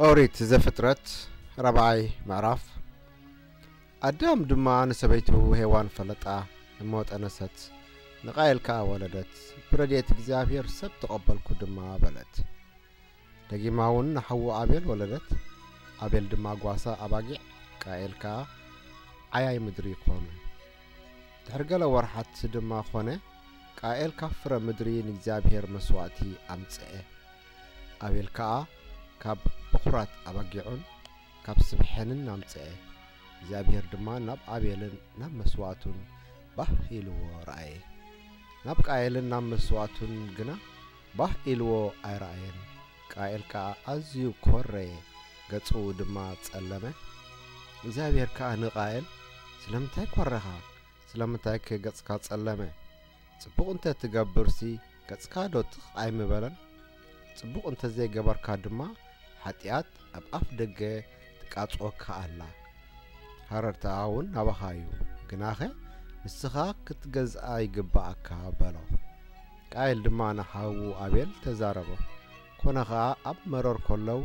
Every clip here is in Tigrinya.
ኦሪት ዘፍጥረት ራብዓይ ምዕራፍ። ኣዳም ድማ ንሰበይቱ ሄዋን ፈለጣ እሞ ጠነሰት፣ ንቃኤል ከኣ ወለደት። ብረድኤት እግዚኣብሔር ሰብ ተቐበልኩ ድማ በለት። ደጊማ እውን ንሓዉ ኣቤል ወለደት። ኣቤል ድማ ጓሳ ኣባጊዕ፣ ቃኤል ከኣ ዓያይ ምድሪ ኮነ። ድሕሪ ገለ ወርሓት ድማ ኾነ፣ ቃኤል ካብ ፍረ ምድሪ ንእግዚኣብሔር መስዋእቲ ኣምጽአ። ኣቤል ከኣ ካብ በኹራት ኣባጊዑን ካብ ስብሐንን ኣምጽአ። እግዚኣብሔር ድማ ናብ ኣቤልን ናብ መስዋእቱን ባህ ኢልዎ ረኣየ። ናብ ቃኤልን ናብ መስዋእቱን ግና ባህ ኢልዎ ኣይረኣየን። ቃኤል ከኣ ኣዝዩ ኰረየ፣ ገጹ ድማ ጸለመ። እግዚኣብሔር ከኣ ንቃኤል፣ ስለምንታይ ኰረኻ? ስለምንታይከ ገጽካ ጸለመ? ጽቡቕ እንተ ትገብርሲ፣ ገጽካዶ ትኽ ኣይምበለን? ጽቡቕ እንተ ዘይገበርካ ድማ፣ ሓጢኣት ኣብ ኣፍ ደገ ትቃጽወካ ኣላ። ሃረርታኣ እውን ናባኻ እዩ፣ ግናኸ ንስኻ ክትገዝኣ ይግብኣካ በሎ። ቃኤል ድማ ንሓዉ ኣቤል ተዛረቦ። ኰነ ኸኣ ኣብ መሮር ከለዉ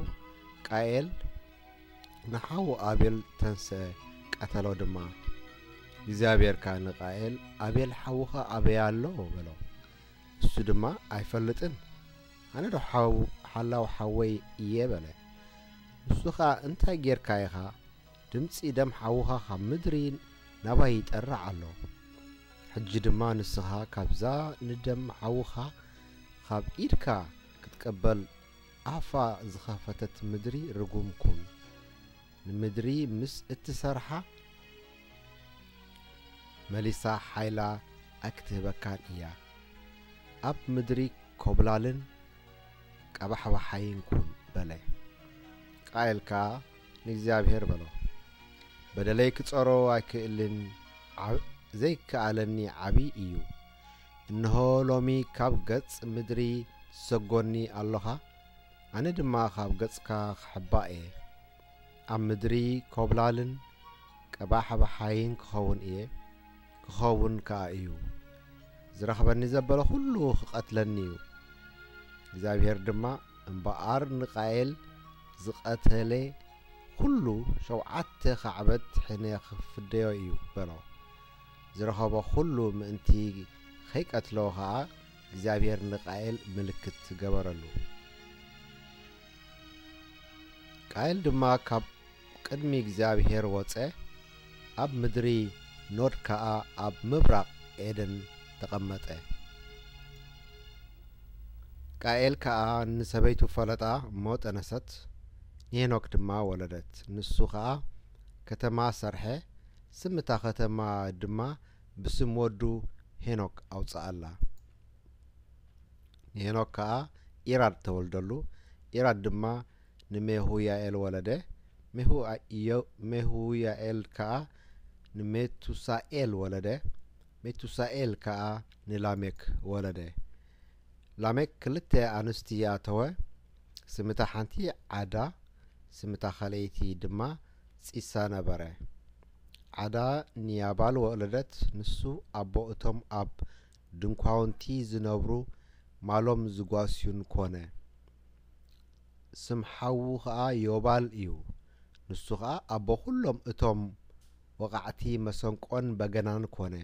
ቃኤል ንሓዉ ኣቤል ተንስአ፣ ቀተሎ ድማ። እግዚኣብሔር ከኣ ንቃኤል፣ ኣቤል ሓውኻ ኣበይ ኣሎ? በሎ። እሱ ድማ፣ ኣይፈልጥን፣ ኣነ ዶ ሓው-፣ ሓላው ሓወይ እየ? በለ። ንሱ ኸኣ፣ እንታይ ጌርካ ኢኻ? ድምጺ ደም ሓውኻ ካብ ምድሪ ናባይ ይጠርዕ ኣሎ። ሕጂ ድማ ንስኻ ካብዛ ንደም ሓውኻ ካብ ኢድካ ክትቀበል ኣፋ ዝኸፈተት ምድሪ ርጉም ኩን። ንምድሪ ምስ እትሰርሓ መሊሳ ሓይላ ኣይክትህበካን እያ። ኣብ ምድሪ ኮብላልን ቀባሕባሓይን ኩን በለ። ቃኤል ከኣ ንእግዚኣብሔር በሎ፣ በደለይ ክጸሮ ኣይክእልን፣ ዓ-፣ ዘይከኣለኒ ዓቢ እዩ። እንሆ ሎሚ ካብ ገጽ ምድሪ ትሰጎኒ ኣሎኻ፣ ኣነ ድማ ካብ ገጽካ ክሕባእ እየ። ኣብ ምድሪ ኮብላልን ቀባሕባሓይን ክኸውን እየ፣ ክኸውን ከኣ እዩ። ዝረኽበኒ ዘበለ ኹሉ ክቐትለኒ እዩ። እግዚኣብሔር ድማ፣ እምበኣር ንቃኤል ዝቐተለ ኹሉ ሸውዓተ ካዕበት ሕነ ክፍደዮ እዩ በሎ። ዝረኸቦ ኹሉ ምእንቲ ኸይቀትሎ ኸኣ እግዚኣብሔር ንቃኤል ምልክት ገበረሉ። ቃኤል ድማ ካብ ቅድሚ እግዚኣብሔር ወጸ፣ ኣብ ምድሪ ኖድ ከኣ ኣብ ምብራቕ ኤደን ተቐመጠ። ቃኤል ከኣ ንሰበይቱ ፈለጣ እሞ ጠነሰት፣ ንሄኖክ ድማ ወለደት። ንሱ ኸኣ ከተማ ሰርሐ፣ ስም እታ ከተማ ድማ ብስም ወዱ ሄኖክ ኣውጽኣላ። ንሄኖክ ከኣ ኢራድ ተወልደሉ። ኢራድ ድማ ንሜሁያኤል ወለደ። ሜሁያኤል ከኣ ንሜቱሳኤል ወለደ። ሜቱሳኤል ከኣ ንላሜክ ወለደ። ላሜክ ክልተ ኣንስቲ ኣተወ። ስምታ ሓንቲ ዓዳ፣ ስምታ ኻልኣይቲ ድማ ጺሳ ነበረ። ዓዳ ንያባል ወለደት። ንሱ ኣቦ እቶም ኣብ ድንኳውንቲ ዝነብሩ ማሎም ዝጓስዩን ኮነ። ስም ሓዉ ኸኣ ዮባል እዩ። ንሱ ኸኣ ኣቦ ኹሎም እቶም ወቓዕቲ መሰንቆን በገናን ኮነ።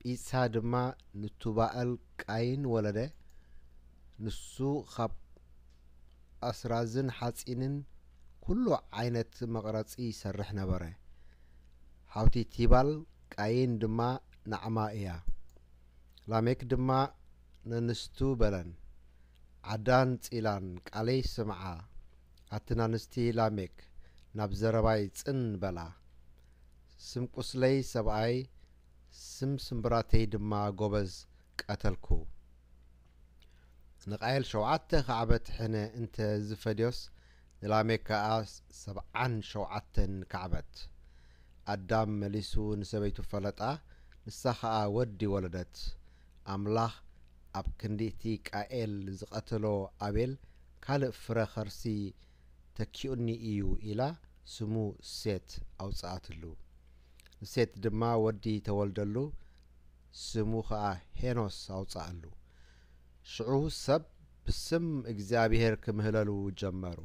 ጲሳ ድማ ንቱባኣል ቃይን ወለደ። ንሱ ኻብ ኣስራዝን ሓጺንን ኩሉ ዓይነት መቕረጺ ይሰርሕ ነበረ። ሓውቲ ቲባል ቃይን ድማ ናዕማ እያ። ላሜክ ድማ ነንስቱ በለን፣ ዓዳን ጺላን ቃለይ ስምዓ። ኣትን ኣንስቲ ላሜክ ናብ ዘረባይ ጽን በላ። ስም ቁስለይ ሰብኣይ፣ ስም ስምብራተይ ድማ ጎበዝ ቀተልኩ። ንቃየል ሸውዓተ ካዕበት ሕነ እንተ ዝፈድዮስ፣ ንላሜክ ከኣ ሰብዓን ሸውዓተን ካዕበት። ኣዳም መሊሱ ንሰበይቱ ፈለጣ፣ ንሳ ኸኣ ወዲ ወለደት። ኣምላኽ ኣብ ክንዲ እቲ ቃኤል ዝቐተሎ ኣቤል ካልእ ፍረ ኸርሲ ተኪኡኒ እዩ ኢላ ስሙ ሴት ኣውጽኣትሉ። ንሴት ድማ ወዲ ተወልደሉ፣ ስሙ ኸኣ ሄኖስ ኣውጽኣሉ። ሽዑ ሰብ ብስም እግዚኣብሔር ክምህለሉ ጀመሩ።